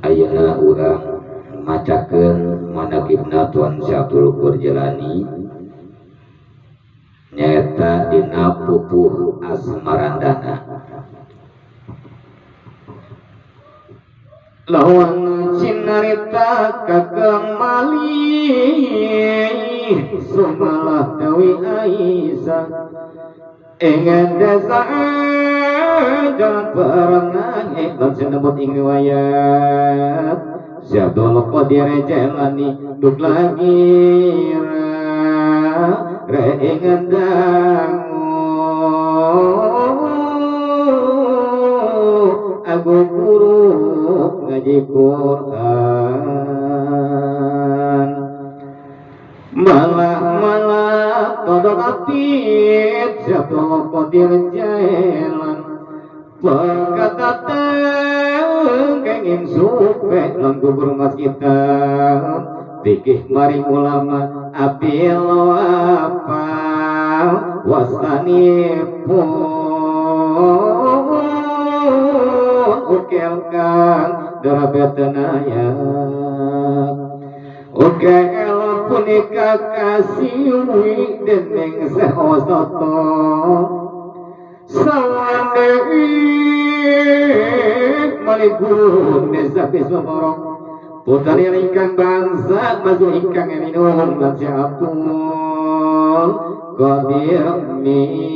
Ayeuna urang macakeun manaqibna Tuan Syekh Abdul Qadir Jailani nyaeta dina pupuh asmarandana. Lawan cinarita kakemali sumalah Dewi Aisyah ingin desa dan pernah dan sinebut ing riwayat Syekh Abdul Qadir Jailani duk lagi reingin dangu aku guru ngaji Quran malah-malah todok atit Syekh Abdul Qadir Jailani berkata kenging supe lan gugur mas kita pikih maring ulama abil apa wastanipun ukel kang darabetanaya ukel punika kasiwi dening sehosoto sawane malikun desa pismorok putari ingkang bangsa maju ingkang eminun lan Syekh Abdul Qadir mirsa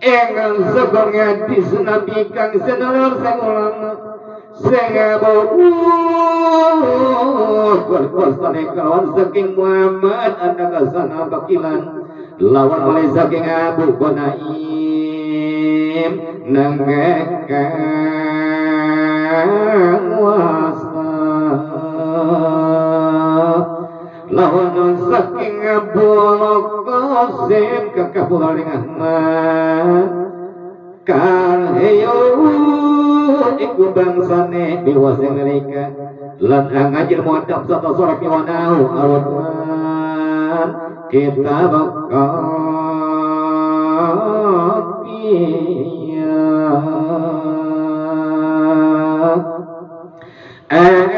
ingkang sabar ngadis nabi kang sedulur sang ulama sing berkostane kelawan saking Muhammad anak asana bakilan lawan oleh saking Abu Gonaim nangekang wasta lawan saking Abu Qasim kekapulan Ahmad karheyo iku bangsane biwasing mereka lan ngajil muadab satu surat miwanau arwatman kitab qafiyah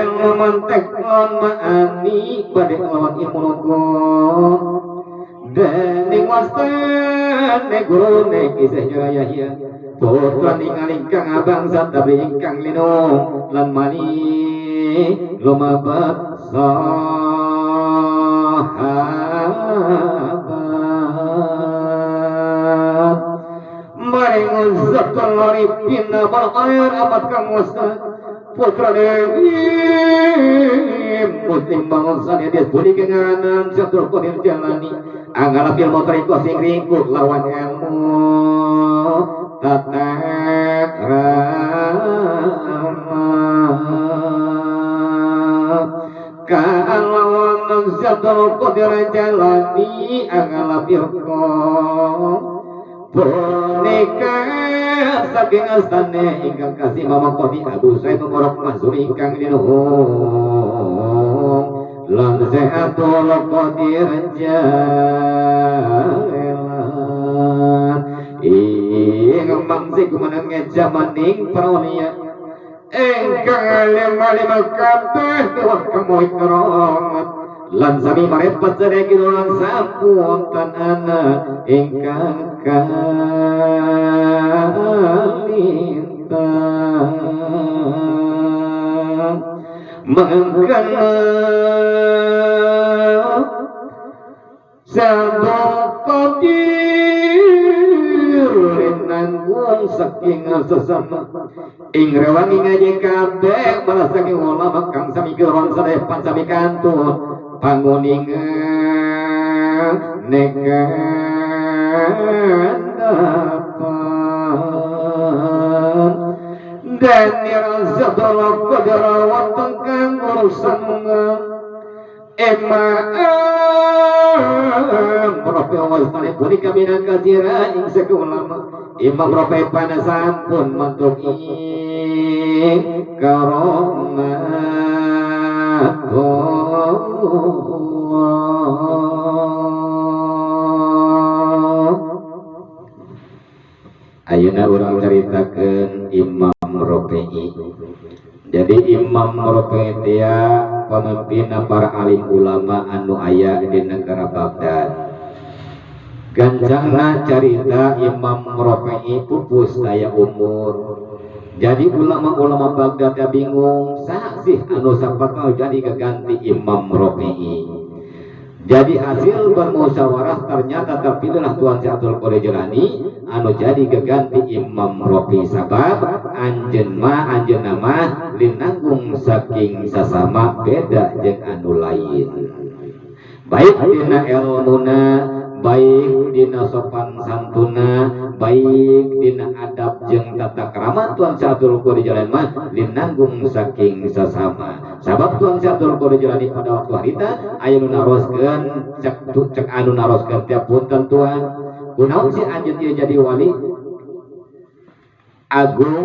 ilmu mantek lan ma'ani pada lawan ilmu nugon dening wastane gurune kisah Yahya putra ningali kang abang tapi ingkang linung lan mani lumabat sahabat maring zatul arifin bal khair amat kang wasta putra Dewi muslim bangsa dia budi kenganan Syekh Qadir Jailani anggap ilmu teriko sing ringkuk lawan ilmu tatak rama kalawan Syekh Abdul Qadir Jailani angalap irko punika saking astane ingkang kasih Mama Qadi Abu Said Mumorok Mansur ingkang linuhung lan Syekh Abdul Qadir Jailani ing mangsi kumenange jamaning para ingkang alim-alim kabeh miwah kamu keramat lan sami marepet sedaya lan sampun tan ana ingkang kalintang mangkana Syekh Qadir nanggung saking sesama ing rewangi ngaji kabeh malah saking ulama kang sami kiron sadaya pan sami kantun panguningan nekan dapan dan Syekh Qadir wonten kang urusan Imam Rafi wastane punika minangka sira ing saking ulama Imam Rafi panasampun mantuk ing karomat Allah. Ayeuna urang caritakeun Imam Rofi'i. Jadi Imam Rofi'i dia pemimpin para alim ulama anu aya di negara Baghdad. Gancangna carita, Imam Rofi'i pupus daya umur. Jadi ulama-ulama Baghdad ya bingung, saha sih anu sapat mau jadi keganti Imam Rofi'i? Jadi hasil bermusyawarah, ternyata terpilihlah Tuan Syekh Abdul Qadir Jailani anu jadi keganti Imam Rofi, sabab anjeun mah, anjeun nama linanggung saking sasama, beda jeung anu lain, baik dina ilmuna, baik dina sopan santuna, baik dina adab jeung tata krama. Tuan Syekh Abdul Qadir Jailani mah linanggung saking sasama, sabab Tuan Syekh Abdul Qadir Jailani pada waktu harita aya nu naroskeun, cek cek anu naroskeun tiap, "Punten Tuan, kunaon sih anjeun ieu jadi wali agung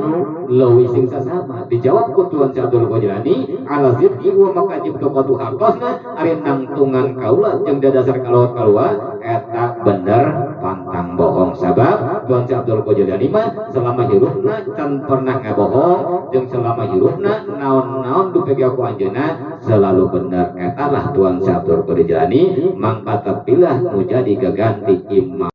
leuwih sing sasama?" Dijawab ku Tuan Syekh Abdul Qadir Jailani, "Ala zidqi wa makajib toqatu hartosna, ari nangtungan kaula jeung dadasar kalawat kalua eta bener pantang bohong." Sabab Tuan Syekh Abdul Qadir Jailani mah selama hirupna can pernah ngabohong, jeung selama hirupna naon-naon dupegeun ku anjeunna selalu bener. Eta lah Tuan Syekh Abdul Qadir Jailani, mangka terpilih nu jadi gaganti Imam.